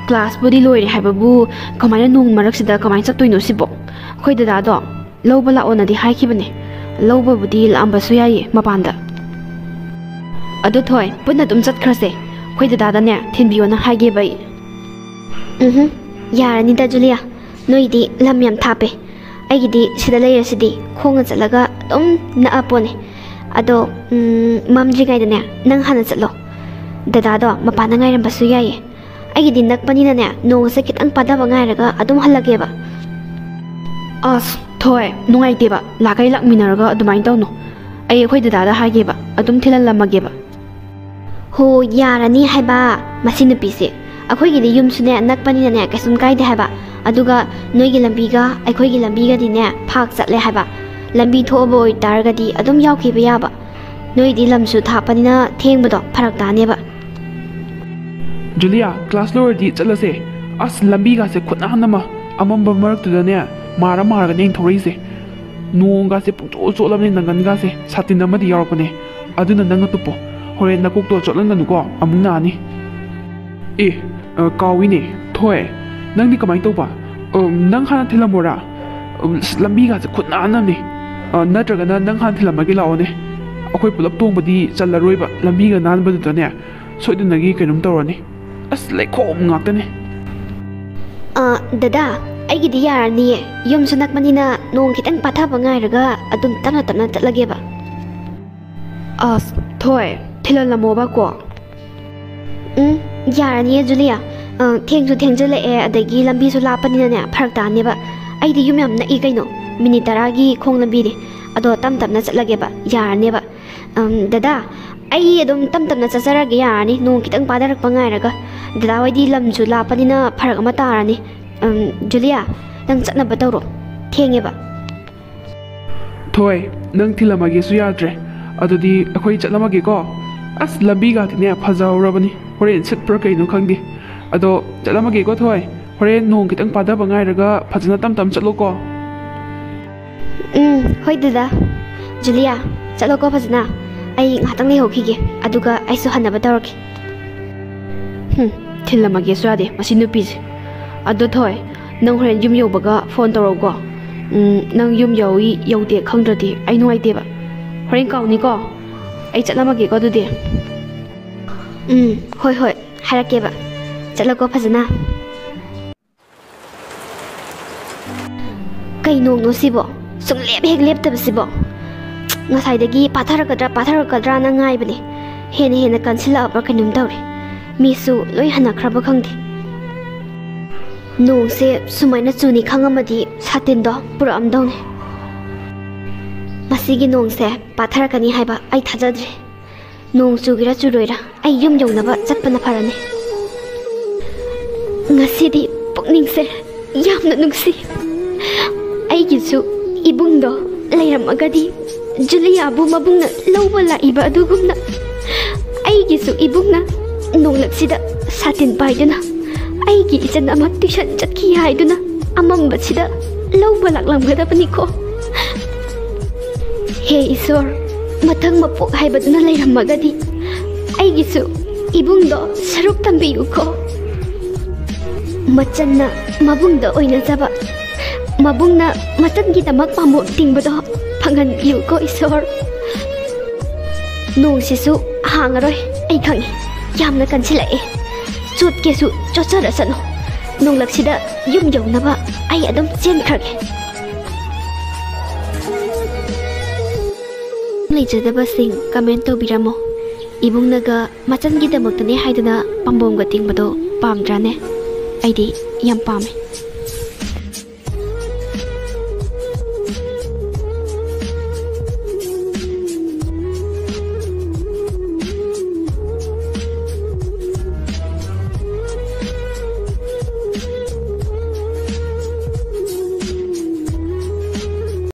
ꯀ꯭ꯂꯥꯁꯄꯨꯗꯤ ꯂꯣꯏꯔꯦ ꯍꯥꯏꯕꯕꯨ, ꯀꯃꯥꯏꯅ ꯅꯣꯡ ꯃꯔꯛꯁꯤꯗ ꯀꯃꯥꯏꯅ ꯆꯠꯇꯣꯏꯅꯣ ꯁꯤꯕꯣ? ꯑꯩꯈꯣꯏ ꯗꯗꯥꯗꯣ ꯂꯧꯕ ꯂꯥꯛꯑꯣꯅꯗꯤ ꯍꯥꯏꯈꯤꯕꯅꯦ꯫ ꯂꯧꯕꯕꯨꯗꯤ ꯂꯥꯛꯑꯝꯕꯁꯨ ꯌꯥꯏꯌꯦ ꯃꯄꯥꯟꯗ꯫ ꯑꯗꯣ ꯊꯣꯏ, ꯄꯨꯟꯅ ꯑꯗꯨꯝ ꯆꯠꯈ꯭ꯔꯁꯦ꯫ ꯑꯩꯈꯣꯏ ꯗꯗꯥꯗꯅꯦ ꯊꯤꯟꯕꯤꯌꯣꯅ ꯍꯥꯏꯒꯦꯕ ꯑꯩ꯫ ꯎꯝꯍꯨꯝ, ꯌꯥꯔꯅꯤꯗ ꯖꯨꯂꯤꯌꯥ, ꯅꯣꯏꯗꯤ ꯂꯝ ꯌꯥꯝ ꯊꯥꯞꯄꯦ꯫ ꯑꯩꯒꯤꯗꯤ ꯁꯤꯗ ꯂꯩꯔꯁꯤꯗꯤ ꯈꯣꯡꯅ ꯆꯠꯂꯒ ꯑꯗꯨꯝ ꯅꯛꯑ ꯄꯣꯠꯅꯦ꯫ ꯑꯗꯣ, ꯎꯝ, ꯃꯝꯗ꯭ꯔꯤꯉꯩꯗꯅꯦ ꯅꯪ ꯍꯥꯟꯅ ꯆꯠꯂꯣ꯫ ꯗꯗꯥꯗꯣ ꯃꯄꯥꯟꯗ ꯉꯥꯏꯔꯝꯕꯁꯨ ꯌꯥꯏꯌꯦ꯫ ꯑꯩꯒꯤꯗꯤ ꯅꯛꯄꯅꯤꯅꯅꯦ, ꯅꯣꯡꯁꯦ ꯈꯤꯇꯪ ꯄꯥꯗꯕ ꯉꯥꯏꯔꯒ ꯑꯗꯨꯝ ꯍꯜꯂꯒꯦꯕ꯫ ꯑꯁ, ꯊꯣꯏ, ꯅꯨꯡꯉꯥꯏꯇꯦꯕ꯫ ꯂꯥꯛꯀꯩ ꯂꯥꯛꯃꯤꯟꯅꯔꯒ ꯑꯗꯨꯃꯥꯏꯅ ꯇꯧꯅꯨ꯫ ꯑꯩ ꯑꯩꯈꯣꯏ ꯗꯗꯥꯗ ꯍꯥꯏꯒꯦꯕ, ꯑꯗꯨꯝ ꯊꯤꯜꯍꯜꯂꯝꯃꯒꯦꯕ꯫ ꯍꯣ, ꯌꯥꯔꯅꯤ ꯍꯥꯏꯕ꯫ ꯃꯁꯤ ꯅꯨꯄꯤꯁꯦ꯫ ꯑꯩꯈꯣꯏꯒꯤꯗꯤ ꯌꯨꯝꯁꯨꯅꯦ ꯅꯛꯄꯅꯤꯅꯅꯦ ꯀꯩꯁꯨꯝ ꯀꯥꯏꯗꯦ ꯍꯥꯏꯕ꯫ ꯑꯗꯨꯒ ꯅꯣꯏꯒꯤ ꯂꯝꯕꯤꯒ ꯑꯩꯈꯣꯏꯒꯤ ꯂꯝꯕꯤꯒꯗꯤꯅꯦ ꯐꯥꯛ ꯆꯠꯂꯦ ꯍꯥꯏꯕ꯫ ꯂꯝꯕꯤ ꯊꯣꯛꯑꯕ ꯑꯣꯏꯇꯥꯔꯒꯗꯤ ꯑꯗꯨꯝ ꯌꯥꯎꯈꯤꯕ ꯌꯥꯕ꯫ ꯅꯣꯏꯗꯤ ꯂꯝꯁꯨ ꯊꯥꯞꯄꯅꯤꯅ ꯊꯦꯡꯕꯗꯣ ꯐꯔꯛ ꯇꯥꯅꯦꯕ꯫ ꯖꯨꯂꯤꯌꯥ, ꯀ꯭ꯂꯥꯁ ꯂꯣꯏꯔꯗꯤ ꯆꯠꯂꯁꯦ꯫ ꯑꯁ, ꯂꯝꯕꯤꯒꯥꯁꯦ ꯈꯨꯠꯅꯥꯟ ꯑꯃ, ꯑꯃꯝꯕ ꯃꯔꯛꯇꯨꯗꯅꯦ ꯃꯥꯔ ꯃꯥꯔꯒꯅꯦ ꯑꯩꯅ ꯊꯧꯔꯛꯏꯁꯦ꯫ ꯅꯣꯡꯒꯥꯁꯦ ꯄꯨꯡꯆꯣꯠ ꯆꯣꯠꯂꯕꯅꯦ, ꯅꯪꯒꯟꯒꯥꯁꯦ꯫ ꯁꯥꯇꯤꯟ ꯑꯃꯗꯤ ꯌꯥꯎꯔꯛꯄꯅꯦ, ꯑꯗꯨꯅ ꯅꯪꯅ ꯇꯨꯞꯄꯣ꯫ ꯍꯣꯔꯦꯟ ꯅꯀꯣꯛꯇꯣ ꯆꯣꯠꯍꯟꯒꯅꯨꯀꯣ, ꯑꯃꯨꯛ ꯅꯥꯅꯤ꯫ ꯑꯦ, ꯑ, ꯀꯥꯎꯏꯅꯦ꯫ ꯊꯣꯏ, ꯅꯪꯗꯤ ꯀꯃꯥꯏꯅ ꯇꯧꯕ? ꯑ, ꯅꯪ ꯍꯥꯟꯅ ꯊꯤꯜꯂꯝꯃꯣꯔꯥ? ꯑ, ꯑꯁ, ꯂꯝꯕꯤꯒꯥꯁꯦ ꯈꯨꯠꯅꯥꯟ ꯑꯃꯅꯦ꯫ ꯑ, ꯅꯠꯇ꯭ꯔꯒꯅ ꯅꯪ ꯍꯥꯟꯅ ꯊꯤꯜꯂꯝꯃꯒꯦ ꯂꯥꯛꯑꯣꯅꯦ꯫ ꯑꯩꯈꯣꯏ ꯄꯨꯂꯞ ꯇꯣꯡꯕꯗꯤ ꯆꯜꯂꯔꯣꯏꯕ, ꯂꯝꯕꯤꯒ ꯅꯥꯟꯕꯗꯨꯗꯅꯦ ꯁꯣꯏꯗꯅꯒꯤ ꯀꯩꯅꯣꯝ ꯇꯧꯔꯅꯤ꯫ ꯑꯁ, ꯂꯩꯈꯣꯝ ꯉꯥꯛꯇꯅꯦ꯫ ꯑ, ꯗꯗꯥ, ꯑꯩꯒꯤꯗꯤ ꯌꯥꯔꯅꯤꯌꯦ꯫ ꯌꯨꯝꯁꯨ ꯅꯛꯄꯅꯤꯅ ꯅꯣꯡ ꯈꯤꯇꯪ ꯄꯥꯊꯕ ꯉꯥꯏꯔꯒ ꯑꯗꯨꯝ ꯇꯞꯅ ꯇꯞꯅ ꯆꯠꯂꯒꯦꯕ꯫ ꯑꯁ, ꯊꯣꯏ, ꯊꯤꯜꯍꯜꯂꯝꯃꯣꯕ ꯀꯣ꯫ ꯎꯝ, ꯌꯥꯔꯅꯤꯌꯦ, ꯖꯨꯂꯤꯌꯥ꯫ ꯑ, ꯊꯦꯡꯁꯨ ꯊꯦꯡꯖꯤꯜꯂꯛꯑꯦ, ꯑꯗꯒꯤ ꯂꯝꯕꯤꯁꯨ ꯂꯥꯞꯄꯅꯤꯅꯅꯦ, ꯐꯔꯛ ꯇꯥꯅꯦꯕ꯫ ꯑꯩꯗꯤ ꯌꯨꯝ ꯌꯥꯝ ꯅꯛꯏ ꯀꯩꯅꯣ, ꯃꯤꯅꯤꯠ ꯇꯔꯥꯒꯤ ꯈꯣꯡ ꯂꯝꯕꯤꯅꯦ꯫ ꯑꯗꯣ ꯇꯞ ꯇꯞꯅ ꯆꯠꯂꯒꯦꯕ, ꯌꯥꯔꯅꯦꯕ꯫ ꯑꯝ, ꯗꯗꯥ, ꯑꯩ ꯑꯗꯨꯝ ꯇꯞ ꯇꯞꯅ ꯆꯠꯆꯔꯒꯦ, ꯌꯥꯔꯅꯤ, ꯅꯣꯡ ꯈꯤꯇꯪ ꯄꯥꯊꯔꯛꯄ ꯉꯥꯏꯔꯒ꯫ ꯗꯗꯥ ꯍꯣꯏꯗꯤ ꯂꯝꯁꯨ ꯂꯥꯞꯄꯅꯤꯅ ꯐꯔꯛ ꯑꯃ ꯇꯥꯔꯅꯤ꯫ ꯑꯝ, ꯖꯨꯂꯤꯌꯥ, ꯅꯪ ꯆꯠꯅꯕ ꯇꯧꯔꯣ, ꯊꯦꯡꯉꯦꯕ꯫ ꯊꯣꯏ, ꯅꯪ ꯊꯤꯜꯂꯝꯃꯒꯦꯁꯨ ꯌꯥꯗ꯭ꯔꯦ꯫ ꯑꯗꯨꯗꯤ ꯑꯩꯈꯣꯏ ꯆꯠꯂꯝꯃꯒꯦꯀꯣ꯫ ꯑꯁ, ꯂꯝꯕꯤꯒꯗꯤꯅꯦ ꯐꯖꯍꯧꯔꯕꯅꯤ꯫ ꯍꯣꯔꯦꯟ ꯁꯤꯠꯄ꯭ꯔꯥ ꯀꯩꯅꯣ ꯈꯪꯗꯦ꯫ ꯑꯗꯣ ꯆꯠꯂꯝꯃꯒꯦꯀꯣ ꯊꯣꯏ꯫ ꯍꯣꯔꯦꯟ ꯅꯣꯡ ꯈꯤꯇꯪ ꯄꯥꯊꯕ ꯉꯥꯏꯔꯒ ꯐꯖꯅ ꯇꯞ ꯇꯞ ꯆꯠꯂꯣꯀꯣ꯫ ꯎꯝ, ꯍꯣꯏ ꯗꯗꯥ꯫ ꯖꯨꯂꯤꯌꯥ, ꯆꯠꯂꯣꯀꯣ ꯐꯖꯅ꯫ ꯑꯩ ꯉꯥꯏꯍꯥꯛꯇꯪ ꯂꯩꯍꯧꯈꯤꯒꯦ, ꯑꯗꯨꯒ ꯑꯩꯁꯨ ꯍꯟꯅꯕ ꯇꯧꯔꯒꯦ꯫ ꯍꯨꯝ, ꯊꯤꯜꯂꯝꯃꯒꯦꯁꯨ ꯌꯥꯗꯦ ꯃꯁꯤ ꯅꯨꯄꯤꯁꯦ꯫ ꯑꯗꯣ ꯊꯣꯏ, ꯅꯪ ꯍꯣꯔꯦꯟ ꯌꯨꯝ ꯌꯧꯕꯒ ꯐꯣꯟ ꯇꯧꯔꯛꯎꯀꯣ꯫ ꯎꯝ, ꯅꯪ ꯌꯨꯝ ꯌꯧꯏ ꯌꯧꯗꯦ ꯈꯪꯗ꯭ꯔꯗꯤ ꯑꯩ ꯅꯨꯡꯉꯥꯏꯇꯦꯕ꯫ ꯍꯣꯔꯦꯟ ꯀꯥꯎꯅꯤꯀꯣ꯫ ꯑꯩ ꯆꯠꯂꯝꯃꯒꯦꯀꯣ ꯑꯗꯨꯗꯤ꯫ ꯎꯝ, ꯍꯣꯏ ꯍꯣꯏ, ꯍꯥꯏꯔꯛꯀꯦꯕ꯫ ꯆꯠꯂꯣꯀꯣ ꯐꯖꯅ꯫ ꯀꯩ ꯅꯣꯡꯅꯣ ꯁꯤꯕꯣ? ꯁꯨꯡꯂꯦꯞ ꯍꯦꯛ ꯂꯦꯞꯇꯕꯁꯤꯕꯣ? ꯉꯁꯥꯏꯗꯒꯤ ꯄꯥꯊꯔꯛꯀꯗ꯭ꯔꯥ, ꯄꯥꯊꯔꯛꯀꯗ꯭ꯔꯥꯅ ꯉꯥꯏꯕꯅꯦ꯫ ꯍꯦꯟꯅ ꯍꯦꯟꯅ ꯀꯟꯁꯤꯜꯂꯛꯑꯕ꯭ꯔꯥ ꯀꯩꯅꯣꯝ ꯇꯧꯔꯦ꯫ ꯃꯤꯁꯨ ꯂꯣꯏ ꯍꯟꯅꯈ꯭ꯔꯕ ꯈꯪꯗꯦ꯫ ꯅꯣꯡꯁꯦ ꯁꯨꯃꯥꯏꯅ ꯆꯨꯅꯤ ꯈꯪꯉꯝꯃꯗꯤ ꯁꯥꯇꯤꯟꯗꯣ ꯄꯨꯔꯛꯑꯝꯗꯧꯅꯦ꯫ ꯃꯁꯤꯒꯤ ꯅꯣꯡꯁꯦ ꯄꯥꯊꯔꯛꯀꯅꯤ ꯍꯥꯏꯕ ꯑꯩ ꯊꯥꯖꯗ꯭ꯔꯦ꯫ ꯅꯣꯡ ꯆꯨꯒꯦꯔꯥ ꯆꯨꯔꯣꯏꯔꯥ, ꯑꯩ ꯌꯨꯝ ꯌꯧꯅꯕ ꯆꯠꯄꯅ ꯐꯔꯅꯤ꯫ ꯉꯁꯤꯗꯤ ꯄꯨꯛꯅꯤꯡꯁꯦ ꯌꯥꯝꯅ ꯅꯨꯡꯁꯤ꯫ ꯑꯩꯒꯤꯁꯨ ꯏꯕꯨꯡꯗꯣ ꯂꯩꯔꯝꯃꯒꯗꯤ, ꯖꯨꯂꯤꯌꯥꯕꯨ ꯃꯕꯨꯡꯅ ꯂꯧꯕ ꯂꯥꯛꯏꯕ ꯑꯗꯨꯒꯨꯝꯅ, ꯑꯩꯒꯤꯁꯨ ꯏꯕꯨꯡꯅ ꯅꯣꯡꯂꯛꯁꯤꯗ ꯁꯥꯇꯤꯟ ꯄꯥꯏꯗꯨꯅ ꯑꯩꯒꯤ ꯏꯆꯟ ꯑꯃ ꯇ꯭ꯌꯨꯁꯟ ꯆꯠꯈꯤ ꯍꯥꯏꯗꯨꯅ ꯑꯃꯝꯕꯁꯤꯗ ꯂꯧꯕ ꯂꯥꯛꯂꯝꯒꯗꯕꯅꯤꯀꯣ꯫ ꯍꯦ ꯏꯁꯣꯔ, ꯃꯊꯪ ꯃꯄꯣꯛ ꯍꯥꯏꯕꯗꯨꯅ ꯂꯩꯔꯝꯃꯒꯗꯤ ꯑꯩꯒꯤꯁꯨ ꯏꯕꯨꯡꯗꯣ ꯁꯔꯨꯛ ꯇꯝꯕꯤꯌꯨꯀꯣ꯫ ꯃꯆꯟꯅ ꯃꯕꯨꯡꯗ ꯑꯣꯏꯅꯖꯕ, ꯃꯕꯨꯡꯅ ꯃꯆꯟꯒꯤꯗꯃꯛ ꯄꯥꯝꯕꯣꯝ ꯇꯤꯡꯕꯗꯣ ꯐꯪꯍꯟꯕꯤꯌꯨꯀꯣ ꯏꯁꯣꯔ꯫ ꯅꯣꯡꯁꯤꯁꯨ ꯍꯥꯡꯉꯔꯣꯏ, ꯑꯩ ꯈꯪꯉꯤ꯫ ꯌꯥꯝꯅ ꯀꯟꯁꯤꯜꯂꯛꯑꯦ꯫ ꯆꯣꯠꯀꯦꯁꯨ ꯆꯣꯠꯆꯔꯁꯅꯨ꯫ ꯅꯣꯡꯂꯛꯁꯤꯗ ꯌꯨꯝ ꯌꯧꯅꯕ ꯑꯩ ꯑꯗꯨꯝ ꯆꯦꯟꯈ꯭ꯔꯒꯦ꯫ ꯂꯩꯖꯗꯕꯁꯤꯡ comment ꯇꯧꯕꯤꯔꯝꯃꯣ꯫ ꯏꯕꯨꯡꯅꯒ ꯃꯆꯟꯒꯤꯗꯃꯛꯇꯅꯦ ꯍꯥꯏꯗꯨꯅ ꯄꯥꯝꯕꯣꯝꯒ ꯇꯤꯡꯕꯗꯣ ꯄꯥꯝꯗ꯭ꯔꯥꯅꯦ? ꯑꯩꯗꯤ ꯌꯥꯝ ꯄꯥꯝꯃꯦ꯫